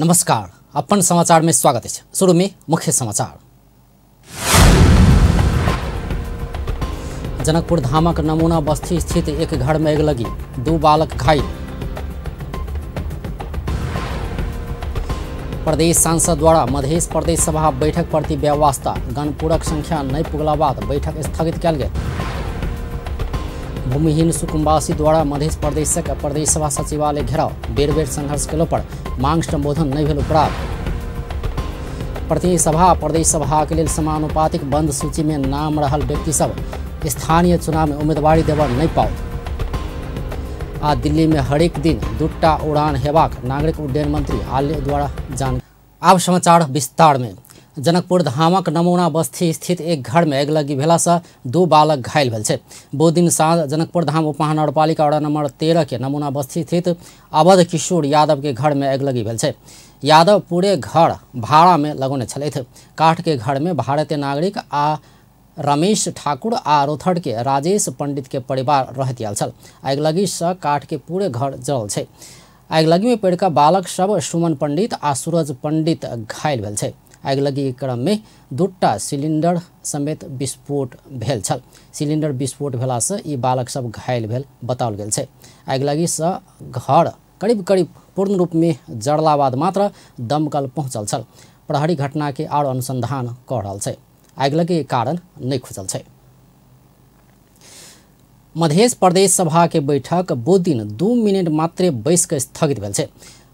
नमस्कार, अपन समाचार में स्वागत है। शुरू में मुख्य समाचार। जनकपुर धामक नमूना बस्ती स्थित एक घर में अगिलगी, दो बालक घायल। प्रदेश सांसद द्वारा मधेश प्रदेश सभा बैठक प्रति व्यवस्था, गणपूरक संख्या नहीं पुगला बाद बैठक स्थगित कयल गेल। भूमिहीन सुकुम्बासी द्वारा मधेश प्रदेशक प्रदेश सभा सचिवालय घेराव, बेर बेर संघर्ष केलो पर मांग संबोधन नहीं भेल उपरांत। प्रतिनिधि सभा प्रदेश सभा के लेल समानुपातिक बंद सूची में नाम रहल व्यक्ति सब स्थानीय चुनाव में उम्मीदवारी देवा नहीं पाओत। आ दिल्ली में हरेक दिन दूटा उड़ान हेबाक नागरिक उड्डयन मंत्री आर्य द्वारा जान। आब समाचार विस्तार में। जनकपुर धामक नमूना बस्ती स्थित एक घर में अगिलगी भेलासँ दू बालक घायल भेल छै। बुध दिन साँझ जनकपुर धाम उपमहानगरपालिका वार्ड नंबर 13 के नमूना बस्ती स्थित अवध किशोर यादव के घर में अगिलगी भेल छै। यादव पूरे घर भाड़ा में लगौने छलथि। काठ के घर में भारतीय नागरिक आ रमेश ठाकुर आ रोथड़ के राजेश पंडित के परिवार रहैत आयल छल। अगिलगी सँ काठ के पूरे घर जरल छै। अगिलगी में पड़िकऽ बालक सब सुमन पंडित आ सूरज पंडित घायल भेल छै। अगिलगी के क्रम में दूटा सिलिंडर समेत विस्फोट भेल छल। सिलिंडर विस्फोट भेलासँ ई बालक सब घायल भेल बताओल गेल छै। अगिलगी सँ घर करीब करीब पूर्ण रूप में जरला बाद मात्र दमकल पहुँचल छल। प्रहरी घटना के आर अनुसंधान कऽ रहल छै। अगिलगी के कारण नहीं खुजल छै। मधेश प्रदेश सभा के बैठक बुध दिन 2 मिनट मात्र बैस के स्थगित भेल छै।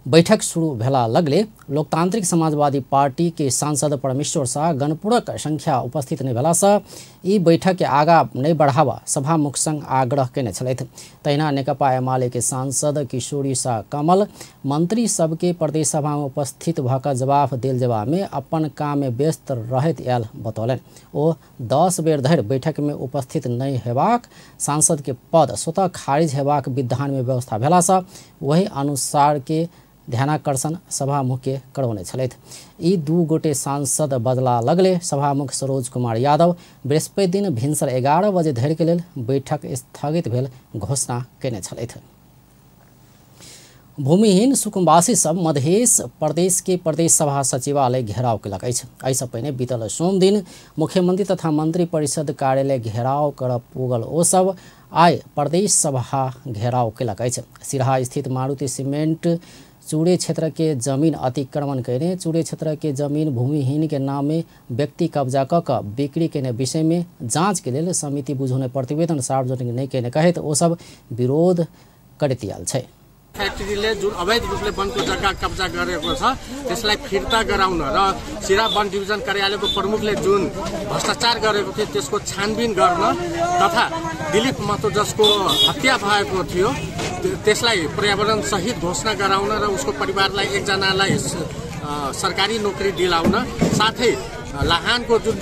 बैठक शुरू भेला लगले लोकतांत्रिक समाजवादी पार्टी के सांसद परमेश्वर शाह गणपूरक संख्या उपस्थित नहीं भेलासँ ई बैठक के आगा नहीं बढ़ावा सभामुख संग आग्रह केने छलथि। तहिना नेकपा एमाले के सांसद किशोरी शाह कमल मंत्री सबके प्रदेश सभा में उपस्थित भऽ कऽ जवाब देल जेबा में अपन काम में व्यस्त रहैत आयल बतौलनि। ओ 10 बेर धरि बैठक में उपस्थित नहीं हेबाक सांसद के पद स्वतः खारिज हेबाक विधान में व्यवस्था भेलासँ वही अनुसार के ध्यानाकर्षण सभामुख के करौने छलथि। ई दू गोटे सांसद बदला लगले सभामुख सरोज कुमार यादव बृहस्पति दिन भिनसर 11 बजे धरि के लेल बैठक स्थगित भेल घोषणा केने छलथि। भूमिहीन सुकुम्बासी सब मधेश प्रदेश के प्रदेश सभा सचिवालय घेराव केलक अछि। एहिसँ पहिने बीतल सोम दिन मुख्यमंत्री तथा मंत्री परिषद कार्यालय घेराव कर पुगल ओ सब आइ प्रदेश सभा घेराव केलक अछि। सिरहा स्थित मारुति सीमेंट चूड़े क्षेत्र के जमीन अतिक्रमण कयने, चूड़े क्षेत्र के जमीन भूमिहीन के नाम में व्यक्ति कब्जा कऽ कऽ बिक्री केने विषय में जांच के लेल समिति बुझौने प्रतिवेदन सार्वजनिक नहीं केने कहैत ओ सब विरोध करैत आयल छै। फ्याक्ट्रीले जुन अवैध रूपले वनको जग्गा कब्जा गरेको छ त्यसलाई फिर्ता गराउन र सिरा वन डिभिजन कार्यालयको प्रमुखले जुन भ्रष्टाचार गरेको थियो त्यसको छानबिन गर्न तथा दिलीप महतो जसको हत्या भएको थियो त्यसलाई पर्यावरण सहित घोषणा गराउन र उसको परिवारलाई एकजनालाई सरकारी नोकरी दिलाउन, साथै लाहानको जुन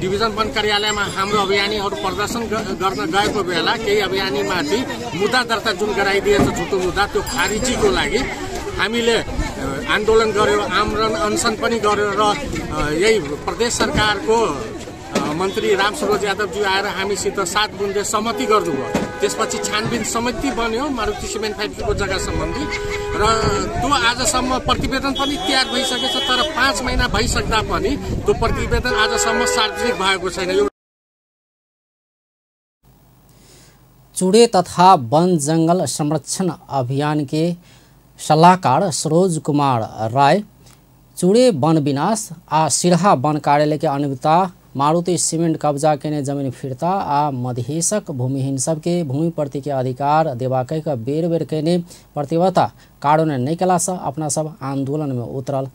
डिभिजन वन कार्यालयमा हाम्रो अभियानीहरू प्रदर्शन गर्न गएको बेला केही अभियानीमाथि मुद्दा दर्ता जुन गराइदिएछ झुटो मुद्दा, त्यो खारिजीको लागि हामीले आन्दोलन गर्यो, आमरण अनसन पनि गर्यो र यही प्रदेश सरकारको मन्त्री रामसरोज यादवज्यू आएर हामीसित 7 बुँदे सहमति गर्नुभयो। त्यसपछि छानबिन समिति बन्यो मारुति सिमेन्ट फ्याक्ट्रीको जग्गा सम्बन्धी र त्यो आजसम्म प्रतिवेदन पनि तयार भइसकेछ, तर 5 महिना भइसक्दा पनि त्यो प्रतिवेदन आजसम्म सार्वजनिक भएको छैन। चूड़े तथा वन जंगल संरक्षण अभियान के सलाहकार सरोज कुमार राय चूड़े वन विनाश आ सिरहा वन कार्यालय के अनियमितता, मारुति सीमेंट कब्जा केने जमीन फिर्ता आ मधेशक भूमिहीन सबके भूमि प्रति के अधिकार देबाक बेर बेर केने प्रतिबद्धता कार्यान्वयन नहि केलासँ अपना सब आंदोलन में उतरल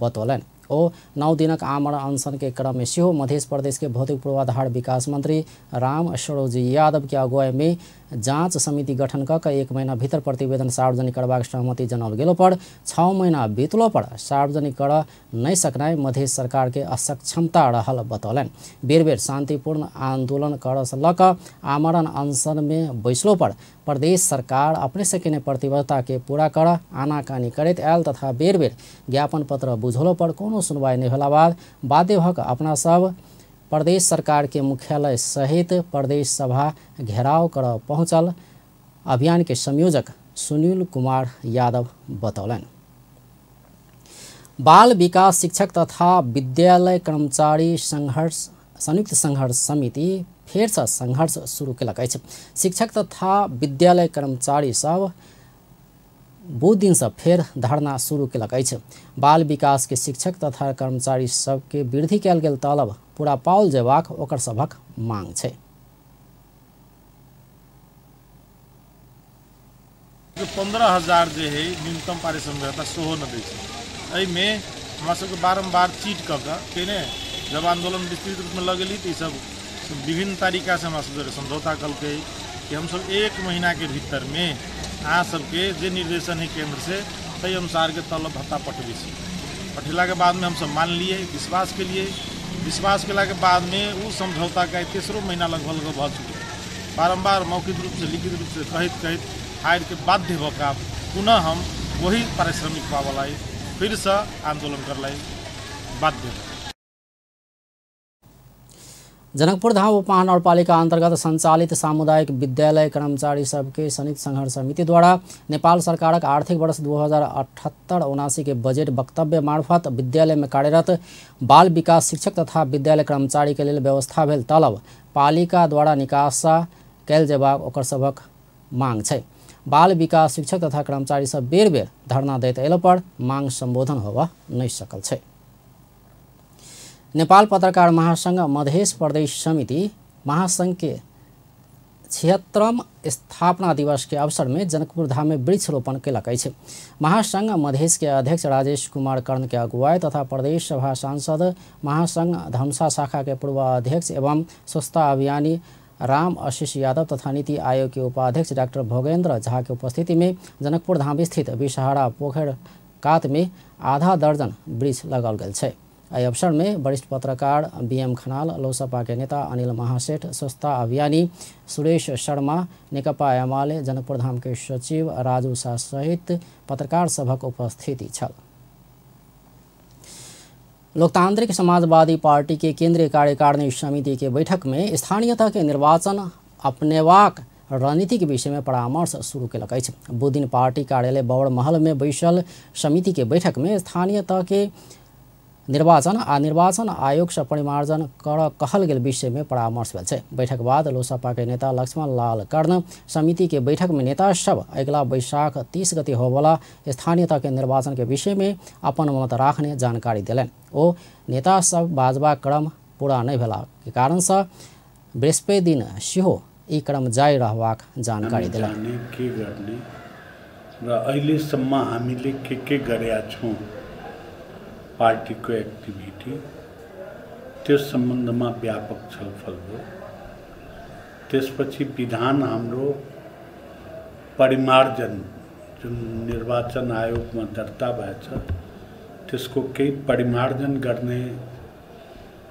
बतौलनि। ओ 9 दिनक आमरण अनशन के क्रम में सेहो मधेश प्रदेश के भौतिक पूर्वाधार विकास मंत्री राम सरोज यादव के अगुवाई में जांच समिति गठन कऽ कऽ 1 महीना भीतर प्रतिवेदन सार्वजनिक करबाक सहमति जनाओल गेलो पर 6 महीना बीतलो पर सार्वजनिक कर नहि सकनाइ मधेश सरकार के असक्षमता रहल बतौलनि। बेर बेर शांतिपूर्ण आंदोलन करसँ लऽ कऽ आमरण अनशन में बैसलो पर प्रदेश सरकार अपने से केने प्रतिबद्धता के पूरा कर आनाकानी करैत आयल तथा बेर बेर ज्ञापन पत्र बुझलो पर कोनो सुनवाई नहि भेला बाद बाध्य भऽ कऽ अपना सब प्रदेश सरकार के मुख्यालय सहित प्रदेश सभा घेराव कर पहुँचल अभियान के संयोजक सुनील कुमार यादव बतौलनि। बाल विकास शिक्षक तथा विद्यालय कर्मचारी संघर्ष संयुक्त संघर्ष समिति फेरसँ संघर्ष शुरू केलक अछि। शिक्षक तथा विद्यालय कर्मचारी सब बुध दिनसँ फेर धरना शुरू केलक अछि। बाल विकास के शिक्षक तथा कर्मचारी सबके वृद्धि कयल गेल तलब पूरा पाओल जेबाक ओकर सभक मांग छै। 15,000 जे है न्यूनतम पारिश्रमिक भत्ता सेहो नहि दै छै। एहिमे हमरा सबके बारम्बार चीट कऽ कऽ केने जब आंदोलन विस्तृत रूपमे लगेली तऽ ईसब विभिन्न तरीकासँ हमरा सब समझौता कलकै कि हमसब 1 महीनाके भीतरमे अहाँ सबके जे निर्देशन है केंद्र से ताहि अनुसारके तलब भत्ता पठबै छी। पठेलाके बादमे हमसब मानलियै, विश्वास केलियै। विश्वास केलाके बादमे ओ समझौताके तेसरो महीना लगभग भऽ चुकल। बारम्बार मौखिक रूपसँ लिखित रूपसँ कहैत कहैत हारिके बाध्य भऽ कऽ पुनः हम वही पारिश्रमिक पाबऽ फिरसँ आंदोलन करलाई बाध्य। जनकपुर धाम उपमहानगरपालिका अंतर्गत संचालित सामुदायिक विद्यालय कर्मचारी सबके संयुक्त संघर्ष समिति द्वारा नेपाल सरकारक आर्थिक वर्ष 2078-79 के बजट वक्तव्य मार्फत विद्यालय में कार्यरत बाल विकास शिक्षक तथा विद्यालय कर्मचारी के लेल व्यवस्था भेल तलब पालिका द्वारा निकासा कयल जेबाक ओकर सभक मांग छै। बाल विकास शिक्षक तथा कर्मचारी सब बेर बेर धरना दैत अयला पर मांग संबोधन होबऽ नहि सकल छै। नेपाल पत्रकार महासंघ मधेश प्रदेश समिति महासंघ के 76वां स्थापना दिवस के अवसर में जनकपुर धाम में वृक्षारोपण केलक अछि। महासंघ मधेश के अध्यक्ष राजेश कुमार कर्ण के अगुवाई तथा प्रदेश सभा सांसद महासंघ धनुषा शाखा के पूर्व अध्यक्ष एवं स्वच्छता अभियानी राम आशीष यादव तथा नीति आयोग के उपाध्यक्ष डॉक्टर भोगेंद्र झा के उपस्थिति में जनकपुर धाम स्थित विषहरा पोखर कात में आधा दर्जन वृक्ष लगाओल गेल छै। एहि अवसर में वरिष्ठ पत्रकार बीएम खनाल, लोसपा के नेता अनिल महासेठ, स्वच्छता अभियानी सुरेश शर्मा, नेकपा एमाले जनकपुर धाम के सचिव राजू शाह सहित पत्रकार सभक उपस्थिति छल। लोकतांत्रिक समाजवादी पार्टी के केंद्रीय कार्यकारिणी समिति के बैठक में स्थानीयता के निर्वाचन अपनेबाक रणनीति के विषय में परामर्श शुरू केलक अछि। बुधदिन पार्टी कार्यालय बवर महल में बैसल समिति के बैठक में स्थानीय तह के निर्वाचन आ निर्वाचन आयोग से परिमार्जन कर कहल गेल विषय में परामर्श भेल छै। बैठक बाद लोसपा के नेता लक्ष्मण लाल कर्ण समिति के बैठक में नेता सब अगिला बैशाख 30 गते होबला स्थानीय तह के निर्वाचन के विषय में अपन मत राखने जानकारी देलनि। ओ नेता सब बाजबा क्रम पूरा नहि भेला के कारण से बृहस्पति दिन सेहो ई क्रम जारी रहबाक जानकारी देलनि। के गर्ने र अहिलेसम्म हामीले के गरेका छौँ पार्टीको एक्टिभिटी त्यो सम्बन्धमा व्यापक छलफल भयो। त्यसपछि विधान हाम्रो परिमार्जन जुन निर्वाचन आयोगमा दर्ता भएछ त्यसको केही परिमार्जन गर्ने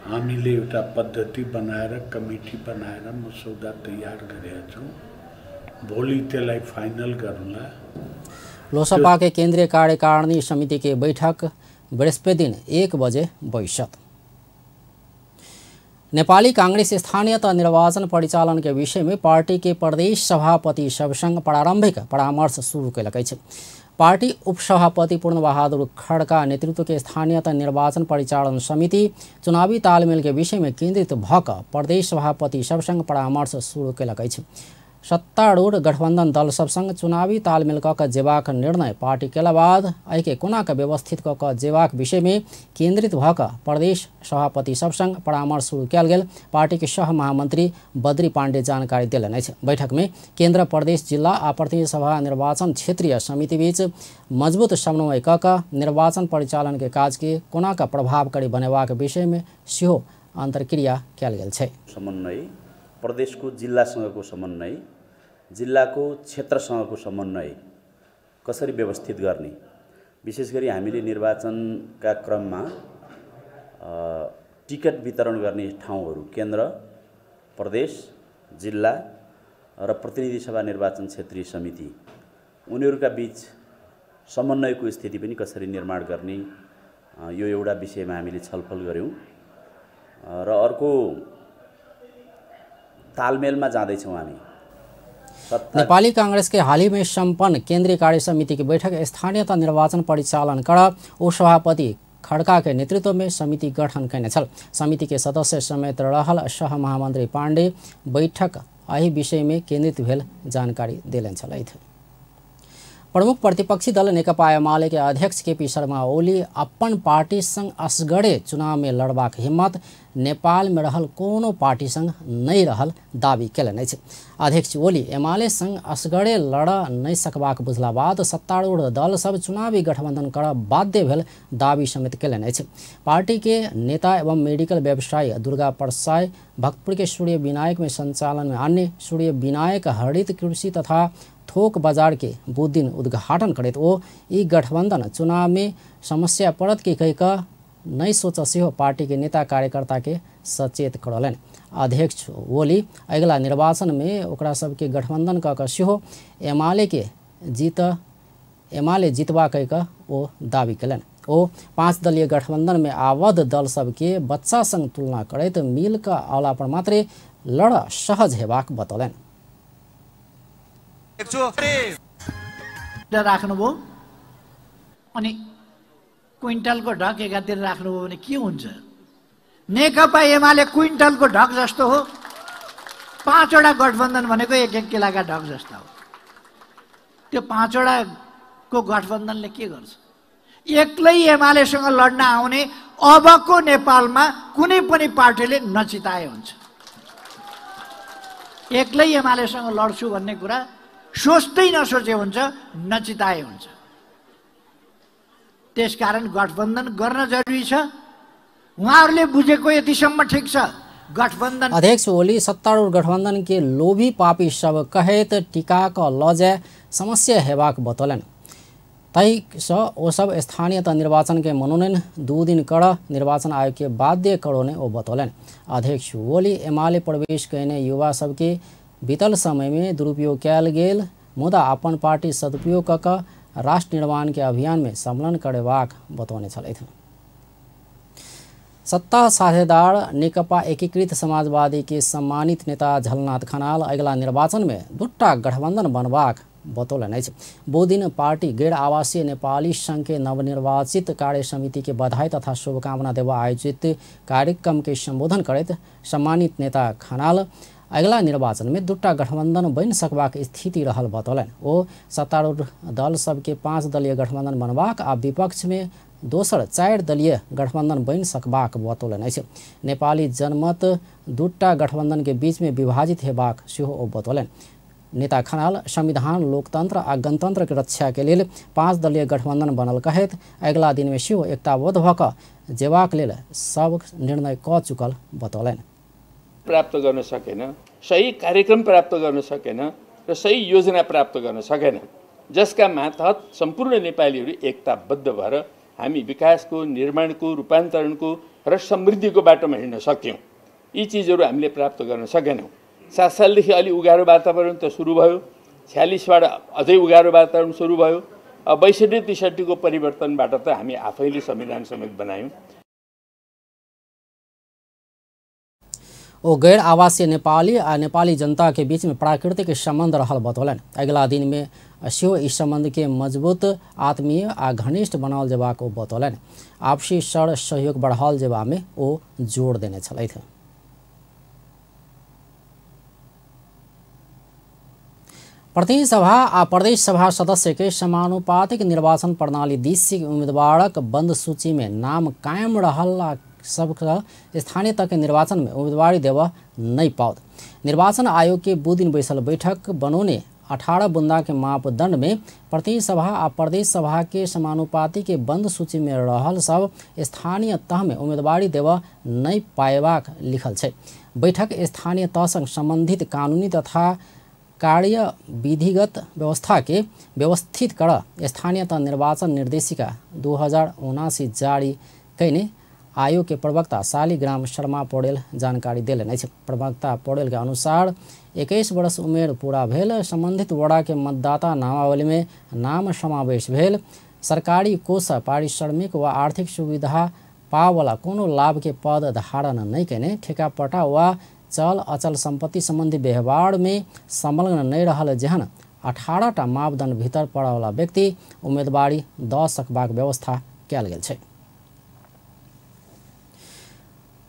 हामीले एउटा पद्धति बनाएर कमिटी बनाएर मसौदा तयार गरेका छौँ। भोलि त्यसलाई फाइनल गरौँला। लोसपा के केंद्रीय कार्यकारिणी समिति के बैठक बृहस्पति दिन 1 बजे बैसत। नेपाली कांग्रेस स्थानीय तह निर्वाचन परिचालन के विषय में पार्टी के प्रदेश सभापति सबसँग प्रारंभिक परामर्श शुरू केलक अछि। पार्टी उपसभापति पूर्ण बहादुर खड़का नेतृत्व के स्थानीय तह निर्वाचन परिचालन समिति चुनावी तालमेल के विषय में केंद्रित भऽ कऽ प्रदेश सभापति सबसँग परामर्श शुरू केलक अछि। सत्तारूढ़ गठबंधन दल सब संग चुनावी तालमेल कऽ जेबाक निर्णय पार्टी केला बाद एहिके कोना कऽ व्यवस्थित कऽ कऽ जेबाक विषय में केंद्रित भऽ कऽ प्रदेश सभापति सब संग परामर्श शुरू कयल गेल पार्टी के सह महामंत्री बद्री पांडे जानकारी देलनि अछि। बैठक में केंद्र, प्रदेश, जिला आ प्रतिनिधि सभा निर्वाचन क्षेत्रीय समिति बीच मजबूत समन्वय कऽ कऽ निर्वाचन परिचालन के काज के कोना कऽ प्रभावकारी बनेबाक विषय में सेहो अन्तर्क्रिया कयल गेल छै। समन्वय, प्रदेशको जिल्लासँगको समन्वय, जिल्लाको क्षेत्रसँगको समन्वय कसरी व्यवस्थित गर्ने, विशेष गरी हामीले निर्वाचनका क्रममा टिकट वितरण गर्ने ठाउँहरू केन्द्र, प्रदेश, जिल्ला र प्रतिनिधि सभा निर्वाचन क्षेत्रीय समिति उनीहरूका बीच समन्वयको स्थिति पनि कसरी निर्माण गर्ने, यो एउटा विषयमा हामीले छलफल गऱ्यौँ र अर्को तालमेलमा जाँदैछौँ हामी। नेपाली कांग्रेस के हाल ही में सम्पन्न केंद्रीय कार्य समिति की बैठक स्थानीय तह निर्वाचन परिचालन कर उपसभापति खड़का के नेतृत्व में समिति गठन कयने छल। समिति के सदस्य समेत रहल सह महामंत्री पांडे बैठक एहि विषय में केंद्रित भेल जानकारी देलन छलथि। प्रमुख प्रतिपक्षी दल नेकपा एमाले के अध्यक्ष केपी शर्मा ओली अपन पार्टी संग असगरे चुनाव में लड़बाक हिम्मत नेपाल में रहल कोनो पार्टी संग नहीं रहल दावी केलनि अछि। अध्यक्ष ओली एमाले संग असगरे लड़ नहीं सकबाक बुझला बाद सत्तारूढ़ दल सब चुनावी गठबंधन कर बाध्य भेल दावी समेत केलनि अछि। पार्टी के नेता एवं मेडिकल व्यवसायी दुर्गा परसाई भक्तपुर के सूर्य विनायक में संचालन में अन्य सूर्य विनायक हरित कृषि तथा थोक बाजार के बुध दिन उद्घाटन करैत ओ ई गठबंधन चुनाव में समस्या पड़त के कहि कऽ नहीं सोच सेहो पार्टी के नेता कार्यकर्ता के सचेत करलनि। अध्यक्ष ओली अगिला निर्वाचन में ओकरा सबके गठबंधन कऽ कऽ सेहो एमाले जीतबा कहि कऽ ओ दावी केलनि। ओ 5 दलीय गठबंधन में आबद्ध दल सबके बच्चा संग तुलना करैत मिल कऽ अवला पर मात्रे लड़ सहज हेबाक बतौलनि। राख्नुभयो अनि क्विन्टलको ढक एकातिर राख्नुभयो भने के हुन्छ? नेकपा एमाले क्विन्टलको ढक जस्तो हो, 5वटा गठबन्धन भनेको एक एक किलाका ढक जस्ता हो। त्यो 5वटाको गठबन्धनले के गर्छ? एक्लै एमालेसँग लड्न आउने अबको नेपालमा कुनै पनि पार्टीले नचिताए हुन्छ। एक्लै एमालेसँग लड्छु भन्ने कुरा सोच्दै नसोचे हुन्छ, नचिताए हुन्छ। त्यसकारण गठबन्धन गर्न जरुरी छ। उहाँहरूले बुझेको यतिसम्म ठिक छ। गठबन्धन अध्यक्ष ओली सत्तारूढ़ गठबंधन के लोभी पापी सब कहैत टीका क लऽ जाय समस्या हेबाक बतौलनि। ताहिसँ ओ सब स्थानीय तह निर्वाचन के मनोनयन 2 दिन कर निर्वाचन आयोग के बाध्य करौने ओ बतौलनि। अध्यक्ष ओली एमाले प्रवेश कयने युवा सबके बीतल समय में दुरुपयोग कयल गेल मुदा अपन पार्टी सदुपयोग कऽ कऽ राष्ट्र निर्माण के अभियान में सम्मिलन करेबाक बतौने छलथि। सत्ता साझेदार नेकपा एकीकृत समाजवादी के सम्मानित नेता झलनाथ खनाल अगिला निर्वाचन में 2टा गठबंधन बनबाक बतौलनि अछि। बुध दिन पार्टी गैर आवासीय नेपाली संघ के नवनिर्वाचित कार्य समिति के बधाई तथा शुभकामना देवा आयोजित कार्यक्रम के संबोधन करैत सम्मानित नेता खनाल अगिला निर्वाचन में 2टा गठबंधन बनि सकबाक स्थिति रहल बतौलनि। ओ सत्तारूढ़ दल सबके 5 दलीय गठबंधन बनबाक आ विपक्ष में दोसर 4 दलीय गठबंधन बनि सकबाक बतौलनि अछि। नेपाली जनमत 2टा गठबंधन के बीच में विभाजित हेबाक सेहो ओ बतौलनि। नेता खनाल संविधान, लोकतंत्र आ गणतंत्र के रक्षा के लेल 5 दलीय गठबंधन बनल कहैत अगिला दिन में सेहो एकताबद्ध भऽ कऽ जेबाक लेल सब निर्णय कऽ चुकल बतौलनि। प्राप्त गर्न सकेन, सही कार्यक्रम प्राप्त गर्न सकेन र सही योजना प्राप्त गर्न सकेन, जसका मातहत सम्पूर्ण नेपालीहरू एकताबद्ध भएर हामी विकासको, निर्माणको, रूपान्तरणको र समृद्धिको बाटोमा हिँड्न सक्यौँ। यी चिजहरू हामीले प्राप्त गर्न सकेनौँ। 7 सालदेखि अलि उगारो वातावरण त सुरु भयो, 46बाट अझै उगारो वातावरण सुरु भयो। 62 63को परिवर्तनबाट त हामी आफैले संविधान समेत बनायौँ। ओ गैर आवासीय नेपाली आ नेपाली जनता के बीच में प्राकृतिक संबंध रहल बतौलनि। अगिला दिन में सेहो ई संबंध के मजबूत, आत्मीय आ घनिष्ठ बनाओल जेबाक ओ बतौलनि। आपसी सर सहयोग बढ़ाओल जेबा में ओ जोर देने छलथि। प्रतिनिधि सभा आ प्रदेश सभा सदस्य के समानुपातिक निर्वाचन प्रणाली दिस उम्मीदवारक बंद सूची में नाम कायम रहल सबके स्थानीय तह के निर्वाचन में उम्मीदवारी देवा नहीं पाओत। निर्वाचन आयोग के बुध दिन बैसल बैठक बनौने 18 बुंदा के मापदंड में प्रतिनिधि सभा आ प्रदेश सभा के समानुपाती के बंद सूची में रहल सब स्थानीय तह में उम्मीदवारी देवा नहीं पाएबाक लिखल छै। बैठक स्थानीय तह संग संबंधित कानूनी तथा कार्य विधिगत व्यवस्था के व्यवस्थित कर स्थानीय तह निर्वाचन निर्देशिका 2079 जारी कयने आयोग के प्रवक्ता शालिग्राम शर्मा पौडेल जानकारी देलनि अछि। प्रवक्ता पौडेल के अनुसार 21 वर्ष उमेर पूरा भेल संबंधित वड़ा के मतदाता नामावली में नाम समावेश भेल, सरकारी कोष पारिश्रमिक व आर्थिक सुविधा पावला कोनो लाभ के पद धारण नहीं कयने, ठेकापटा वा चल अचल संपत्ति संबंधी व्यवहार में संलग्न नहीं रहल जेहन 18टा मापदंड भीतर पड़े व्यक्ति उम्मीदवारी दऽ सकबाक व्यवस्था कयल गेल छै।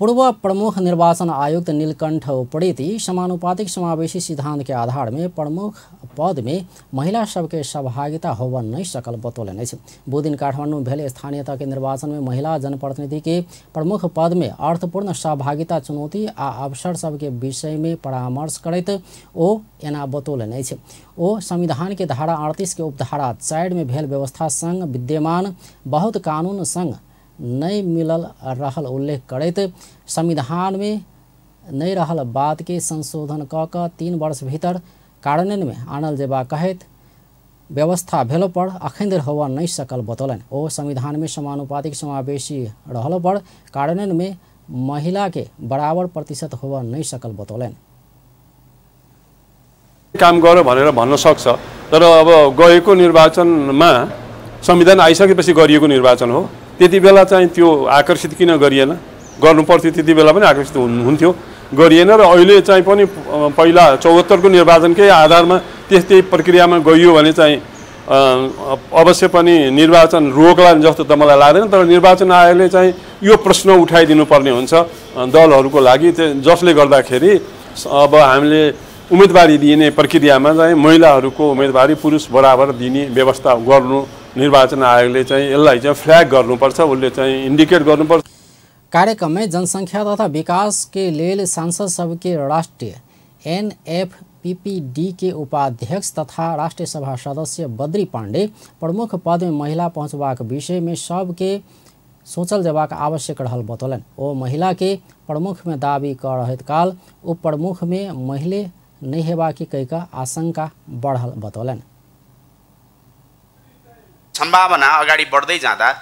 पूर्व प्रमुख निर्वाचन आयुक्त नीलकंठ उप्रेती समानुपातिक समावेशी सिद्धांत के आधार में प्रमुख पद में महिला सबके सहभागिता होबऽ नहीं सकल बतौलनि अछि। बुधदिन काठमांडू में भेल स्थानीय तह के निर्वाचन में महिला जनप्रतिनिधि के प्रमुख पद में अर्थपूर्ण सहभागिता चुनौती आ अवसर सबके विषय में परामर्श करैत ओ एना बतौलनि अछि। ओ संविधान के धारा 38 के उपधारा 4 में भेल व्यवस्था संग विद्यमान बहुत कानून संग नहीं मिलल रहल उल्लेख करैत संविधान में नहीं रहल बात के संशोधन क क 3 वर्ष भीतर कार्यान्वयन में आनल जेबा कहैत व्यवस्था भेलो पर अखन धरि होबऽ नहीं सकल बतौलनि। ओ संविधान में समानुपातिक समावेशी रहलो पर कार्यान्वयन में महिला के बराबर प्रतिशत होबऽ नहीं सकल बतौलनि। काम गर भनेर भन्न सक्छ, तर अब गएको निर्वाचनमा संविधान आइसकेपछि गरिएको निर्वाचन हो, त्यति बेला चाहिँ त्यो आकर्षित किन गरिएन? गर्नु पर्थ्यो, त्यति बेला पनि आकर्षित हुन्थ्यो, गरिएन। र अहिले चाहिँ पनि पहिला 74को निर्वाचनकै आधारमा त्यस्तै प्रक्रियामा गइयो भने चाहिँ अवश्य पनि निर्वाचन रोक्ला जस्तो त मलाई लाग्दैन। तर निर्वाचन आयोगले चाहिँ यो प्रश्न उठाइदिनु पर्ने हुन्छ दलहरूको लागि, जसले गर्दाखेरि अब हामीले उम्मेदवारी दिने प्रक्रियामा चाहिँ महिलाहरूको उम्मेदवारी पुरुष बराबर दिने व्यवस्था गर्नु निर्वाचन आयोगले चाहिँ यसलाई चाहिँ फ्ल्याग गर्नुपर्छ, उसले चाहिँ इन्डिकेट गर्नुपर्छ। कार्यक्रम में जनसंख्या तथा विकास के लेल सांसद सबके राष्ट्रीय एनएफपीपीडी के उपाध्यक्ष तथा राष्ट्रीय सभा सदस्य बद्री पांडे प्रमुख पद में महिला पहुँचबाक विषय में सबके सोचल जेबाक आवश्यक रहल बतौलनि। ओ महिला के प्रमुख में दावी कर रहैत काल उप प्रमुख में महिले नहीं हेबाक कहि कऽ आशंका बढ़ल बतौलनि। सम्भावना अगाडि बढ्दै जाँदा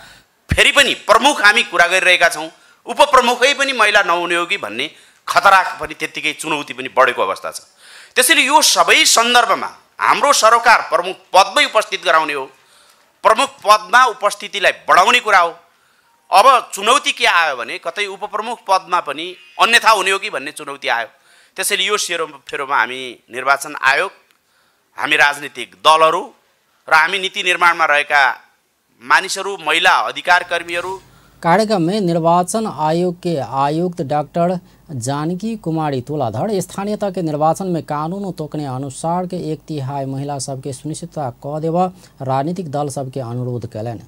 फेरि पनि प्रमुख हामी कुरा गरिरहेका छौँ, उपप्रमुखै पनि महिला नहुने हो कि भन्ने खतरा पनि त्यत्तिकै चुनौती पनि बढेको अवस्था छ। त्यसैले यो सबै सन्दर्भमा हाम्रो सरोकार प्रमुख पदमै उपस्थित गराउने हो, प्रमुख पदमा उपस्थितिलाई बढाउने कुरा हो। अब चुनौती के आयो भने कतै उपप्रमुख पदमा पनि अन्यथा हुने हो कि भन्ने चुनौती आयो। त्यसैले यो सेरोफेरोमा हामी निर्वाचन आयोग, हामी राजनीतिक दलहरू र हामी नीति निर्माणमा रहेका मानिसहरू, महिला अधिकारकर्मीहरू। कार्यक्रम में निर्वाचन आयोग के आयुक्त डॉक्टर जानकी कुमारी तुलाधर स्थानीय तह के निर्वाचन में कानून तोकने अनुसार के 1/3 महिला सबके सुनिश्चितता क देव राजनीतिक दल सबके अनुरोध कयलनि।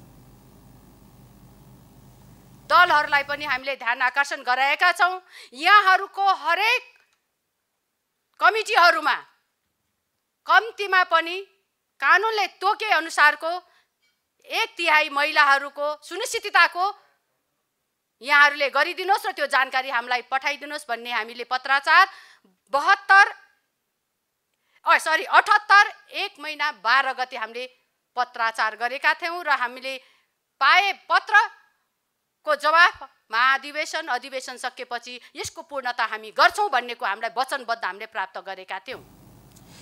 दलहरूलाई पनि हामीले ध्यान आकर्षण गराएका छौँ। यहाँहरूको हरेक कमिटीहरूमा कम्तीमा पनि कानुनले तोके अनुसारको 1/3 महिलाहरूको सुनिश्चितताको यहाँहरूले गरिदिनुहोस् र त्यो जानकारी हामीलाई पठाइदिनुहोस् भन्ने हामीले पत्राचार 78 1 महिना 12 गते हामीले पत्राचार गरेका थियौँ र हामीले पाए पत्रको जवाफ महाधिवेशन अधिवेशन सकेपछि यसको पूर्णता हामी गर्छौँ भन्नेको हामीलाई वचनबद्ध हामीले प्राप्त गरेका थियौँ।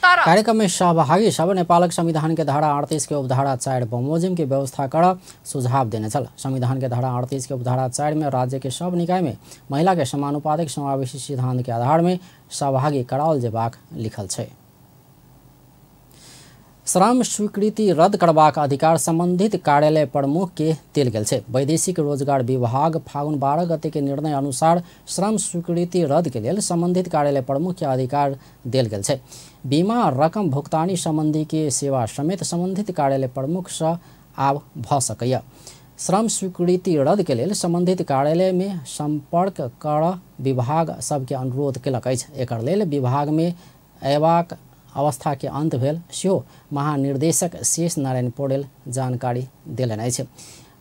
कार्यक्रम में सहभागी सब नेपालक संविधान के धारा 38 के उपधारा 4 बमोजिम के व्यवस्था कर सुझाव देने छल। संविधान के धारा 38 के उपधारा 4 में राज्य के सब निकाय में महिला के समानुपातिक समावेशी सिद्धांत के आधार में सहभागी कराओल जेबाक लिखल छै। श्रम स्वीकृति रद्द करबाक अधिकार संबंधित कार्यालय प्रमुख के देल गेल छै। वैदेशिक रोजगार विभाग फागुन 12 गते के निर्णय अनुसार श्रम स्वीकृति रद्द के लेल संबंधित कार्यालय प्रमुख के अधिकार देल गेल छै। बीमा रकम भुगतानी संबंधी के सेवा समेत संबंधित कार्यालय प्रमुख से आब भ सकैया। श्रम स्वीकृति रद्द के लेल संबंधित कार्यालय में संपर्क कर विभाग सबके अनुरोध केलक अछि। एकर लेल विभाग में अयबाक अवस्था के अंत भेल सेहो महानिर्देशक शेष नारायण पौडेल जानकारी देलनि अछि।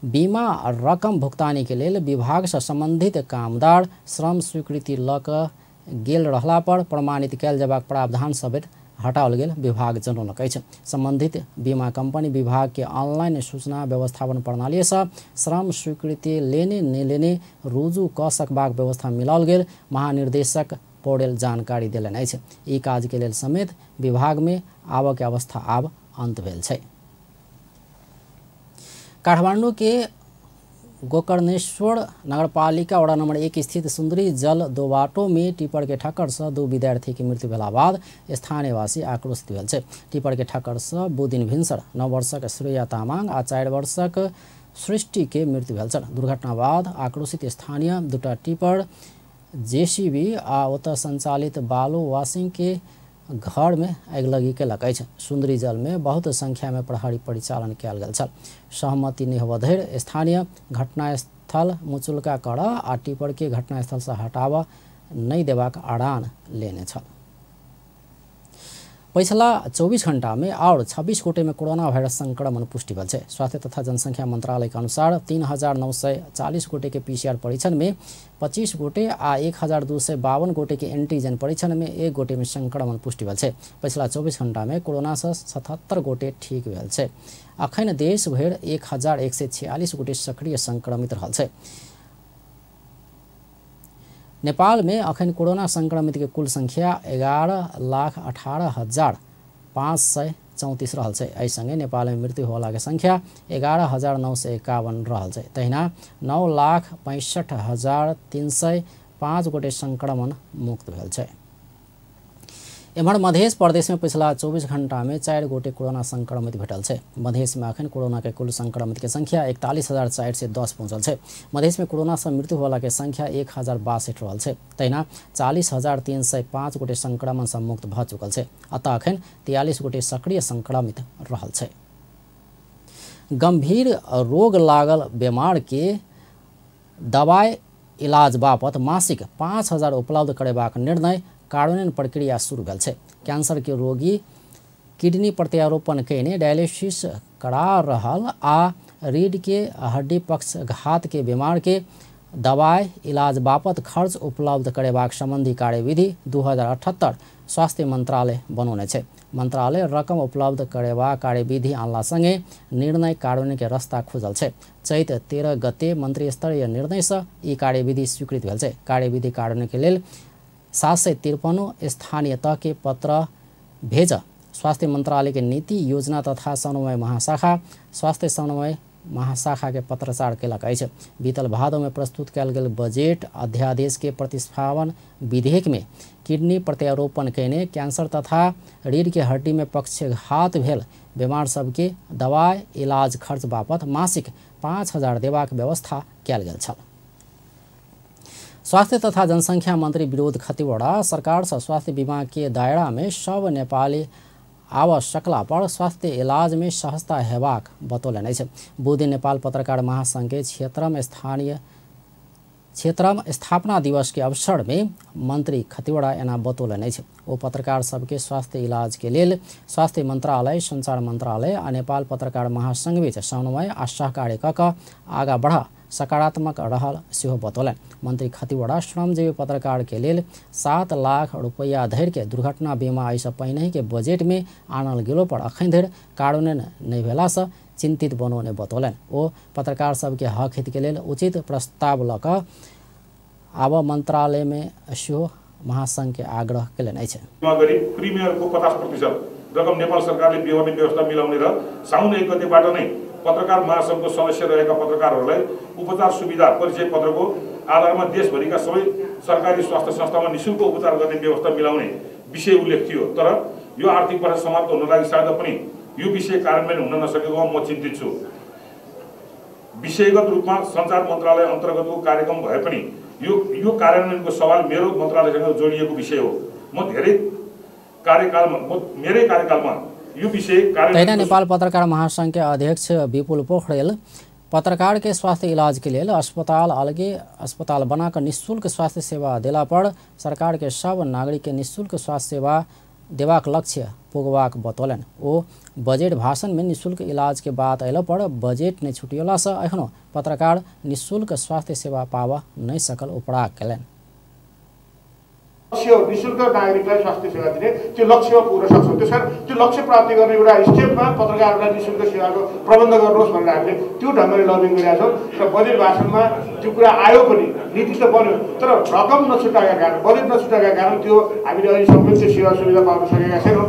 बीमा रकम भुगतानी के लेल विभाग से संबंधित कामदार श्रम स्वीकृति ल क गेल रहला पर प्रमाणित कयल जेबाक प्रावधान समेत हटाओल गेल विभाग जनौलक अछि। संबंधित बीमा कंपनी विभाग के ऑनलाइन सूचना व्यवस्थापन प्रणाली से श्रम स्वीकृति लेने नहि लेने रुजू क सकबाक व्यवस्था मिलाओल गेल महानिर्देशक पौडेल जानकारी देलनि अछि। ई काज के लेल समेत विभाग में आबऽ के अवस्था आब अंत भेल छै। काठमांडू के गोकर्णेश्वर नगरपालिका वडा नंबर 1 स्थित सुंदरी जल दोबाटो में टिपर के ठक्कर से 2 विद्यार्थी के मृत्यु भेला बाद स्थानीयवासी आक्रोशित भेल छै। टिपर के ठक्कर से बुधदिन भिनसर 9 वर्षक श्रेया तामाङ आ 4 वर्षक सृष्टि के मृत्यु भेल छल। दुर्घटना बाद आक्रोशित स्थानीय 2टा टिपर जेसीबी आ ओतऽ संचालित बालू वाशिंग के घर में आगिलगी केलक अछि। सुंदरी जल में बहुत संख्या में प्रहरी परिचालन कयल गेल छल। सहमति नहि होबऽ धरि स्थानीय घटनास्थल मुचुल्का करऽ आ टिपर के घटनास्थल से हटाबऽ नहि देबाक अड़ान लेने छल। पछिला 24 घंटा में और 26 गोटे में कोरोना वायरस संक्रमण पुष्टि भेल छै। स्वास्थ्य तथा जनसंख्या मंत्रालय के अनुसार 3940 गोटे के पीसीआर परीक्षण में 25 गोटे आ 1252 गोटे के एंटीजन परीक्षण में 1 गोटे में संक्रमण पुष्टि भेल छै। पछिला 24 घंटा में कोरोना से 77 गोटे ठीक भेल छै। अखन देश भरि 1146 गोटे सक्रिय संक्रमित रहल छै। नेपाल में अखन कोरोना संक्रमित के कुल संख्या 11,18,534 रहल छै। एहि संगे नेपाल में मृत्यु होला के संख्या 11,951 रहल छै। तहिना 9,65,305 गोटे संक्रमण मुक्त भेल छै। एम्हर मधेश प्रदेश में पिछला 24 घंटा में 4 गोटे कोरोना संक्रमित भेटल छै। मधेश में अखन कोरोना के कुल संक्रमित के संख्या 41,410 पहुंचल छै। मधेश में कोरोना से मृत्यु होला के संख्या 1,062 रहल छै। तहिना 40,305 गोटे संक्रमण से मुक्त भ चुकल छै। अतः अखन 43 गोटे सक्रिय संक्रमित रहल छै। गंभीर रोग लागल बीमार के दवाई इलाज बापत मासिक 5,000 उपलब्ध करेबाक निर्णय कार्यान्वयन प्रक्रिया शुरू भेल छै। कैंसर के रोगी किडनी प्रत्यारोपण कयने डायलिसिस करा रहल आ रीढ़ के हड्डी पक्षघात के बीमार के दवाई इलाज बापत खर्च उपलब्ध करेबाक संबंधी कार्यविधि 2078 स्वास्थ्य मंत्रालय बनौने छै। मंत्रालय रकम उपलब्ध करेबाक कार्यविधि आनला संगे निर्णय कार्यान्वयन के रास्ता खुजल छै। चैत 13 गते मंत्रिस्तरीय निर्णय से ई कार्यविधि स्वीकृत भेल छै। कार्यविधि कार्यान्वयन के लेल 753 स्थानीय तह के पत्र भेज स्वास्थ्य मंत्रालय के नीति योजना तथा समन्वय महाशाखा स्वास्थ्य समन्वय महाशाखा के पत्रचार केलक अछि। बीतल भादो में प्रस्तुत कयल गेल बजट अध्यादेश के प्रतिस्थापन विधेयक में किडनी प्रत्यारोपण कयने कैंसर तथा रीढ़ के हड्डी में पक्षघात भेल बीमार सबके दवाई इलाज खर्च बापत मासिक 5,000 देबाक व्यवस्था कयल गेल छल। स्वास्थ्य तथा जनसंख्या मंत्री विरोध खतिवड़ा सरकार से स्वास्थ्य बीमा के दायरा में सब नेपाली आव सकला पर स्वास्थ्य इलाज में सहजता हेबाक बतौलनि अछि। बुधदिन नेपाल पत्रकार महासंघ के क्षेत्रम स्थापना दिवस के अवसर में मंत्री खतिवड़ा एना बतौलनि अछि। ओ पत्रकार सबके स्वास्थ्य इलाज के लेल स्वास्थ्य मंत्रालय, संचार मंत्रालय आ नेपाल पत्रकार महासंघ बीच समन्वय आ सहकार्य क क आगा बढ़ा सकारात्मक रहल सेहो बतौलनि। मंत्री खतिवड़ा श्रमजीवी पत्रकार के लेल 7 लाख रुपैया धरि के दुर्घटना बीमा एहिसँ पहिनहि के बजट में आनल गेलो पर अखन धरि कार्यान्वयन नहि भेलासँ चिंतित बनौने बतौलनि। ओ पत्रकार सबके हक हित के लेल उचित प्रस्ताव लऽ कऽ आब मंत्रालय में सेहो महासंघ के आग्रह केलनि अछि। गरी प्रिमियरको 50% रकम नेपाल सरकारले बेहोर्ने व्यवस्था मिलाउने र साउन 1 गतेबाट नै पत्रकार महासंघको सदस्य रहेका पत्रकारहरूलाई उपचार सुविधा परिचय पत्रको आधारमा देशभरिका सबै सरकारी स्वास्थ्य संस्थामा निशुल्क उपचार गर्ने व्यवस्था मिलाउने विषय उल्लेख थियो। तर यो आर्थिक वर्ष समाप्त हुन लागिसक्दा पनि यो विषय कार्यान्वयन हुन नसकेकोमा म चिन्तित छु। विषयगत रूपमा सञ्चार मन्त्रालय अन्तर्गतको कार्यक्रम भए पनि यो कार्यान्वयनको सवाल मेरो मन्त्रालयसँग जोडिएको विषय हो। म धेरै कार्यकालमा मेरै कार्यकालमा यो विषय तहिना नेपाल पत्रकार महासंघ के अध्यक्ष विपुल पोखरेल पत्रकार के स्वास्थ्य इलाज के लेल अस्पताल अलगे अस्पताल बनाकर निःशुल्क स्वास्थ्य सेवा देला पर सरकार के सब नागरिक के निःशुल्क स्वास्थ्य सेवा देबाक लक्ष्य पुगबाक बतौलनि। ओ बजट भाषण में निःशुल्क इलाज के बात अयला पर बजट नहि छुटियोला से एखनो पत्रकार निःशुल्क स्वास्थ्य सेवा पाबऽ नहि सकल उपराग कयलनि। लक्ष्य निःशुल्क नागरिकलाई स्वास्थ्य सेवा दिने त्यो लक्ष्यमा पुग्न सक्छौँ। त्यसकारण त्यो लक्ष्य प्राप्ति गर्ने एउटा स्टेपमा पत्रकारहरूलाई निःशुल्क सेवाको प्रबन्ध गर्नुहोस् भनेर हामीले त्यो ढङ्गले लबिङ गरेका छौँ र बजेट भाषणमा त्यो कुरा आयो पनि, नीति त बन्यो तर रकम नछुटाएका कारण, बजेट नछुटाएका कारण त्यो हामीले अहिलेसम्म पनि त्यो सेवा सुविधा पाउन सकेका छैनौँ।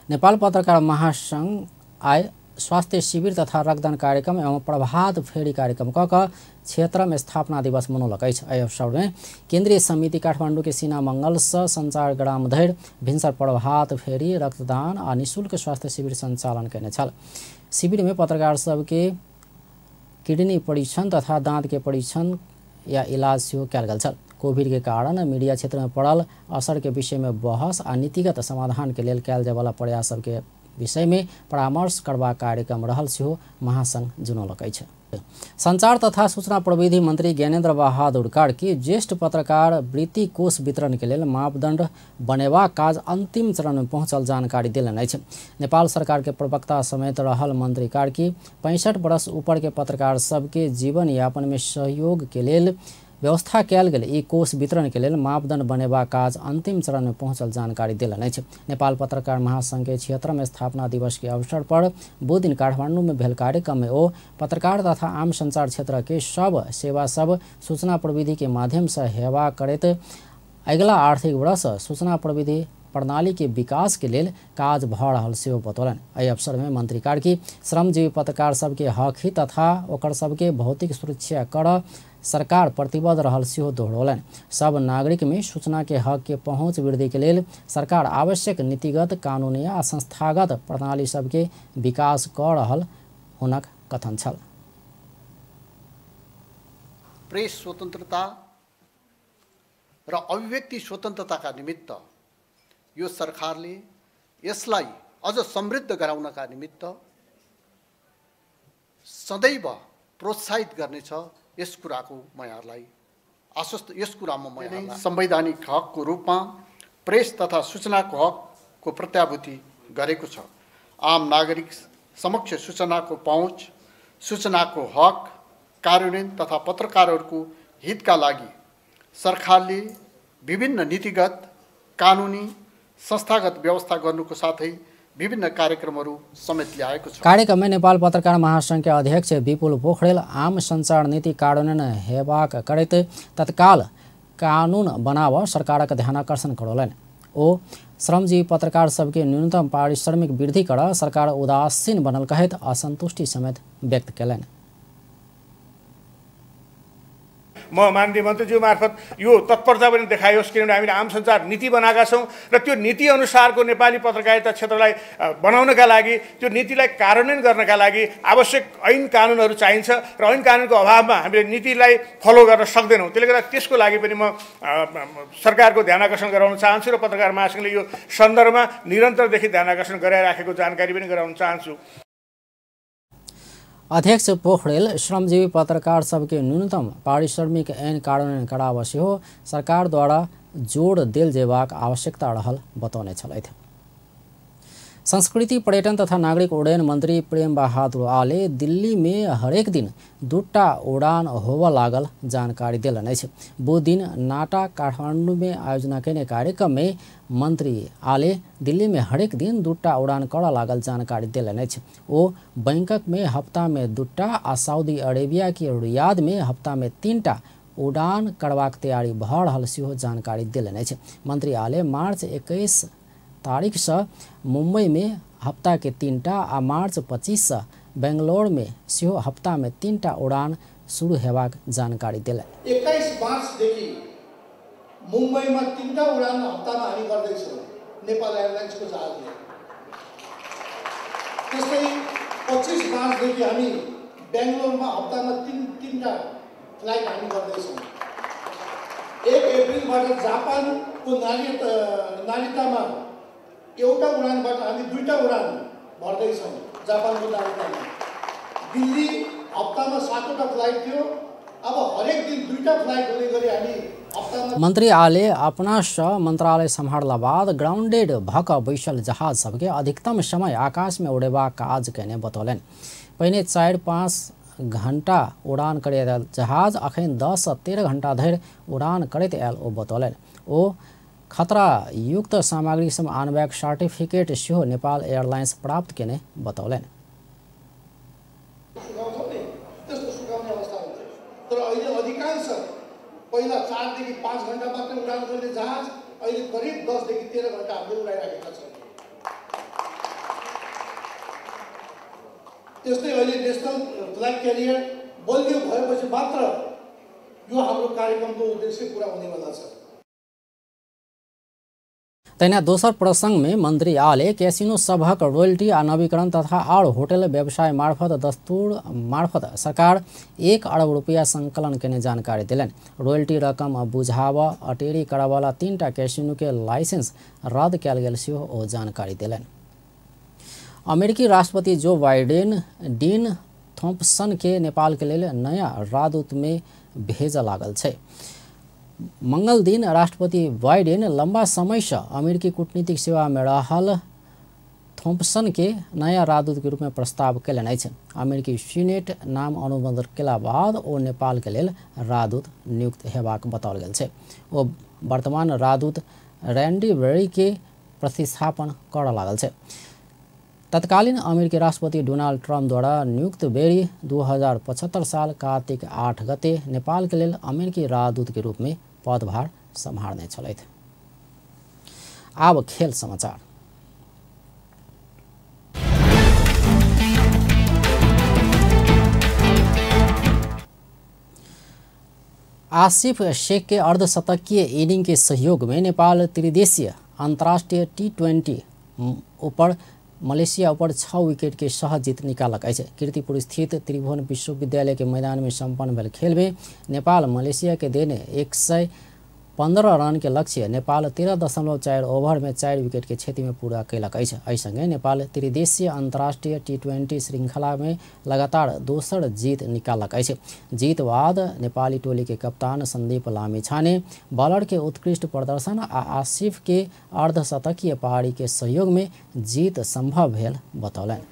नेपाल पत्रकार महासङ्घ आइ स्वास्थ्य शिविर तथा रक्तदान कार्यक्रम एवं प्रभात फेरी कार्यक्रम क क्षेत्रमे स्थापना दिवस मनौलक अछि। एहि अवसरमे केन्द्रीय समिति काठमाडौँ के सीना मंगल सँ संचार ग्राम धरि भिनसर प्रभात फेरी, रक्तदान आ निःशुल्क स्वास्थ्य शिविर सञ्चालन कयने छल। शिविरमे पत्रकार सबके किडनी परीक्षण तथा दाँत के परीक्षण या इलाज सेहो कयल गेल छल। कोविड के कारण मीडिया क्षेत्र में पड़ल असर के विषय में बहस आ नीतिगत समाधान के लेल कयल जायवला प्रयास सबके विषय में परामर्श करबाक कार्यक्रम रहल सेहो महासंघ जनौलक अछि। संचार तथा सूचना प्रविधि मंत्री ज्ञानेन्द्र बहादुर कार्की ज्येष्ठ पत्रकार वृत्ति कोष वितरण के लेल मापदंड बनेबाक काज अंतिम चरण में पहुंचल जानकारी देलनि अछि। नेपाल सरकार के प्रवक्ता समेत रहल मंत्री कार्की 65 वर्ष ऊपर के पत्रकार सबके जीवन यापन में सहयोग के लेल व्यवस्था कयल गेल ई कोष वितरण के लेल मापदंड बनेबाक काज अंतिम चरण में पहुंचल जानकारी देलनि अछि। नेपाल पत्रकार महासंघ के 76वां स्थापना दिवस के अवसर पर बुध दिन काठमांडू में भेल कार्यक्रम में ओ पत्रकार तथा आम संचार क्षेत्र के सब सेवा सब सूचना प्रविधि के माध्यम से हेवा करैत अगिला आर्थिक वर्ष सूचना प्रविधि प्रणाली के विकास के लेल काज भऽ रहल सेहो बतौलनि। एहि अवसर में मंत्री कार्की श्रमजीवी पत्रकार सबके हक हित तथा ओकर सबके भौतिक सुरक्षा कर सरकार प्रतिबद्ध रहल सेहो दोहरौलनि। सब नागरिक में सूचना के हक के पहुँच वृद्धि के लेल सरकार आवश्यक नीतिगत, कानूनी आ संस्थागत प्रणाली सबके विकास कऽ रहल हुनक कथन छल। प्रेस स्वतन्त्रता र अभिव्यक्ति स्वतन्त्रताका निमित्त यो सरकारले यसलाई अझ समृद्ध गराउनका निमित्त सदैव प्रोत्साहित गर्नेछ। यस कुराको म यहाँलाई आश्वस्त, यस कुरामा म यहाँलाई संवैधानिक हकको रूपमा प्रेस तथा सूचनाको हकको प्रत्याभूति गरेको छ। आम नागरिक समक्ष सूचनाको पहुँच, सूचनाको हक कार्यान्वयन तथा पत्रकारहरूको हितका लागि सरकारले विभिन्न नीतिगत, कानुनी, संस्थागत व्यवस्था गर्नुको साथै विभिन्न कार्यक्रमहरू समेत ल्याएको छ। कार्यक्रम में नेपाल पत्रकार महासंघ के अध्यक्ष विपुल पोखरेल आम संचार नीति कार्यान्वयन हेबाक करैत तत्काल कानून बनाव सरकारक ध्यानाकर्षण करौलनि। ओ श्रमजीवी पत्रकार सबके न्यूनतम पारिश्रमिक वृद्धि कर सरकार उदासीन बनल कहैत असंतुष्टि समेत व्यक्त कयलनि। म माननीय मन्त्रीज्यू मार्फत यो तत्परता पनि देखाइयोस्, किनभने हामीले आम सञ्चार नीति बनाएका छौँ र त्यो नीति अनुसारको नेपाली पत्रकारिता क्षेत्रलाई बनाउनका लागि, त्यो नीतिलाई कार्यान्वयन गर्नका लागि आवश्यक ऐन कानुनहरू चाहिन्छ र ऐन कानुनको अभावमा हामीले नीतिलाई फलो गर्न सक्दैनौँ। त्यसले गर्दा त्यसको लागि पनि म सरकारको ध्यान आकर्षण गराउन चाहन्छु र पत्रकार महासङ्घले यो सन्दर्भमा निरन्तरदेखि ध्यान आकर्षण गराइराखेको जानकारी पनि गराउन चाहन्छु। अध्यक्ष पोखरेल श्रमजीवी पत्रकार सबके न्यूनतम पारिश्रमिक ऐन कार्यान्वयन कराब सेहो सरकारद्वारा जोड़ देल जेबाक आवश्यकता रहल बतौने छलथि। संस्कृति, पर्यटन तथा नागरिक उड्डयन मंत्री प्रेम बहादुर आले दिल्ली में हरेक दिन दूटा उड़ान होबऽ लागल जानकारी देलनि अछि। बुध दिन नाटा काठमांडू में आयोजना कयने कार्यक्रम में मंत्री आले दिल्ली में हरेक दिन दूटा उड़ान करऽ लागल जानकारी देलनि अछि। ओ बैंकक में हफ्ता में दूटा आ सऊदी अरेबिया के रियाद में हफ्ता में 3टा उड़ान करबाक तैयारी भऽ रहल सेहो जानकारी देलनि अछि। मंत्री आले मार्च 21 तारीख से मुंबई में हफ्ता के 3टा आ मार्च 25 से बेंगलोर में सेहो हफ्ता में 3टा उड़ान शुरू हेबाक जानकारी देलनि। 21 मार्चदेखि मुंबईमा 3टा उडान हप्तामा हामी गर्दैछौँ नेपाल एयरलाइन्सको जहाजले। त्यस्तै 25 मार्चदेखि हामी बेंगलोरमा हप्तामा 3टा फ्लाइट हामी गर्दैछौँ। 1 अप्रिलबाट जापानको नारितामा एउटा उडानबाट हामी 2टा उडान भर्दैछौँ जापानको नारितामा। दिल्ली हप्तामा 7वटा फ्लाइट थियो, अब हरेक दिन 2टा फ्लाइट हुने गरी हामी हप्तामा। मंत्री आले अपना स मंत्रालय सम्हारला बाद ग्राउंडेड भक बैसल जहाज सबके अधिकतम समय आकाश में उड़ेबाक काज कयने बतौलनि। पहिने 4-5 घंटा उड़ान करैत आयल जहाज अखन 10 से 13 घंटा धरि उड़ान करैत आयल ओ बतौलनि। ओ खतरा युक्त सामग्री सब आनबाक सर्टिफिकेट सेहो नेपाल एयरलाइंस प्राप्त केने बतौलनि। त्यस्तो सुकाउने अवस्था हुन्थ्यो, तर अहिले अधिकांश पहिला 4 देखि 5 घण्टा मात्रै उडान गर्ने जहाज अहिले करिब 10 देखि 13 घण्टा हामीले उडाइराखेका छौँ। त्यस्तै अहिले नेसनल फ्ल्याग क्यारियर बलियो भएपछि मात्र यो हाम्रो कार्यक्रमको उद्देश्य पूरा हुनेवाला छ। तहिना दोसर प्रसंग में मंत्री आले कैसिनो सभक रॉयल्टी आ नवीकरण तथा आर होटल व्यवसाय मार्फत दस्तूर मार्फत सरकार 1 अरब रुपया संकलन केने जानकारी देलनि। रॉयल्टी रकम बुझाव अटेरी करवाला 3टा कैसिनो के लाइसेंस रद्द कयल गेल सेहो ओ जानकारी देलनि। अमेरिकी राष्ट्रपति जो बाइडेन डीन थॉम्पसन के नेपाल के लेल नया राजदूत में भेजऽ लागल छै। मंगल दिन राष्ट्रपति बाइडेन लंबा समय से अमेरिकी कूटनीतिक सेवा में रहल थॉम्पसन के नया राजदूत के रूप में प्रस्ताव कयलनि अछि। अमेरिकी सीनेट नाम अनुमोदन केला बाद ओ नेपाल के लेल राजदूत नियुक्त हेबाक बताओल गेल छै। ओ वर्तमान राजदूत रैंडी बेरी के प्रतिस्थापन करऽ लागल छै। तत्कालीन अमेरिकी राष्ट्रपति डोनाल्ड ट्रम्प द्वारा नियुक्त बेरी 2075 साल कार्तिक 8 गते नेपाल के लेल अमेरिकी राजदूत के रूप में पदभार सम्हारने छलथि। आब खेल समाचार। आसिफ शेख के अर्धशतकीय इनिंग के सहयोग में नेपाल त्रिदेशीय अंतर्राष्ट्रीय T20 ऊपर मलेशिया ऊपर 6 विकेट के सहज जीत निकालक अछि। कीर्तिपुर स्थित त्रिभुवन विश्वविद्यालय के मैदान में संपन्न भेल खेल में नेपाल मलेशिया के देने 115 रन के लक्ष्य नेपाल 13.4 ओवर में 4 विकेट के क्षति में पूरा कयलक अछि। एहि संगे नेपाल त्रिदेशीय अंतर्राष्ट्रीय T20 श्रृंखला में लगातार दोसर जीत निकालक अछि। जीत बाद नेपाली टोली के कप्तान संदीप लामिछाने बॉलर के उत्कृष्ट प्रदर्शन आ आसिफ के अर्धशतकीय पारी के सहयोग में जीत संभव भेल बतौलनि।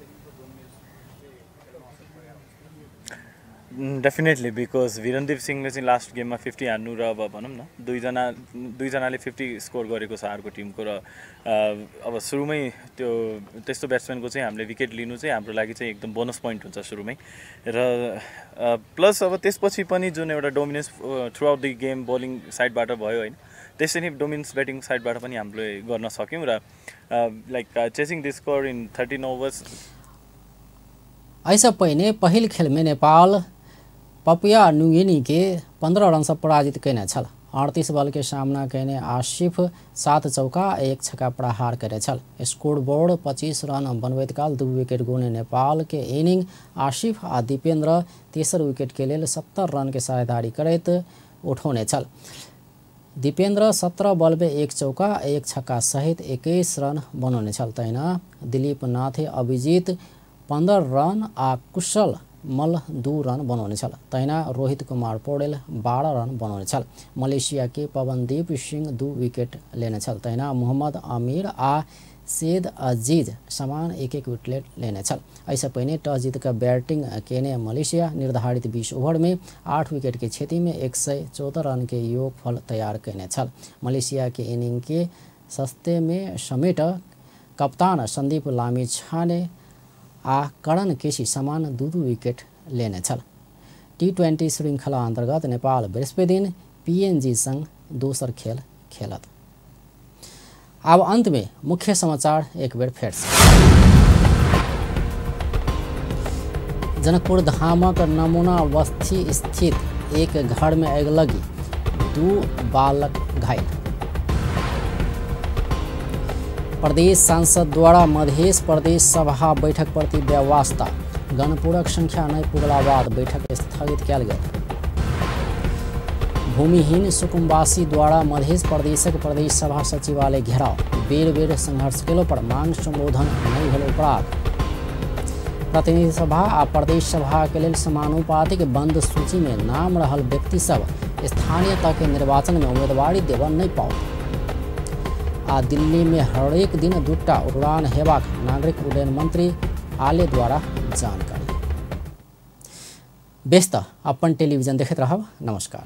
डेफिनेटली because Virandeep सिंहले चाहिँ लास्ट गेममा 50 हान्नु र अब भनौँ न दुईजनाले 50 स्कोर गरेको छ अर्को टिमको र अब सुरुमै त्यो त्यस्तो ब्याट्सम्यानको चाहिँ हामीले विकेट लिनु चाहिँ हाम्रो लागि चाहिँ एकदम बोनस पोइन्ट हुन्छ सुरुमै र प्लस अब त्यसपछि पनि जुन एउटा dominance throughout the game bowling साइडबाट भयो होइन, त्यसरी नै डोमिनेन्स ब्याटिङ साइडबाट पनि हामीले गर्न सक्यौँ र like chasing the score in 13 overs. एहिसँ पहिने पहिल खेलमे नेपाल पपुआ न्यूगिनी के 15 रन से पराजित कयने छल। 38 बॉल के सामना कयने आसिफ 7 चौका 1 छक्का प्रहार कयने छल। स्कोर बोर्ड 25 रन बनबैत काल 2 विकेट गुने नेपाल के इनिंग आसिफ आ दीपेंद्र तेसर विकेट के लेल 70 रन के साझेदारी करैत उठौने छल। दीपेंद्र 17 बॉल में 1 चौका 1 छक्का सहित 21 रन बनौने छल। तहिना दिलीप नाथे अभिजीत 15 रन आ कुशल मल 2 रन बनौने छल। तहिना रोहित कुमार पौडेल 12 रन बनौने छल। मलेशिया के पवनदीप सिंह 2 विकेट लेने छल। तहिना मोहम्मद आमिर आ सैद अजीज समान 1-1 विकेट लेने छल। एहिसँ पहिने टॉस जीत कऽ बैटिंग केने मलेशिया निर्धारित 20 ओवर में 8 विकेट के क्षति में 114 रन के योगफल तैयार केने छल। मलेशिया के इनिंग के सस्ते में समेट कप्तान संदीप लामिछाने आ करण केसी समान 2-2 विकेट लेने छल। T20 श्रृंखला अंतर्गत नेपाल बृहस्पति दिन PNG संग दोसर खेल खेलत। अब अंत में मुख्य समाचार एक बेर फेर से। जनकपुर धामक नमूना बस्ती स्थित एक घर में अगिलगी, 2 बालक घायल। प्रदेश सांसद द्वारा मध्य प्रदेश सभा बैठक प्रति व्यवस्था, गणपूरक संख्या नहीं पुगला बाद बैठक स्थगित कयल गेल। भूमिहीन सुकुम्बासी द्वारा मध्य प्रदेशक प्रदेश सभा सचिवालय घेराव, बेर बेर संघर्ष केलो पर मांग संबोधन नहीं भेल उपराग। प्रतिनिधि सभा आ प्रदेश सभा के लेल समानुपातिक बंद सूची में नाम रहल व्यक्ति सब स्थानीय तह के निर्वाचन में उम्मीदवारी देबऽ नहीं पाओत। आ दिल्ली में हरेक दिन 2टा उड़ान हेबाक नागरिक उड्डयन मंत्री आले द्वारा जानकारी। बेस त अपन टेलीविजन देखैत रहब। नमस्कार।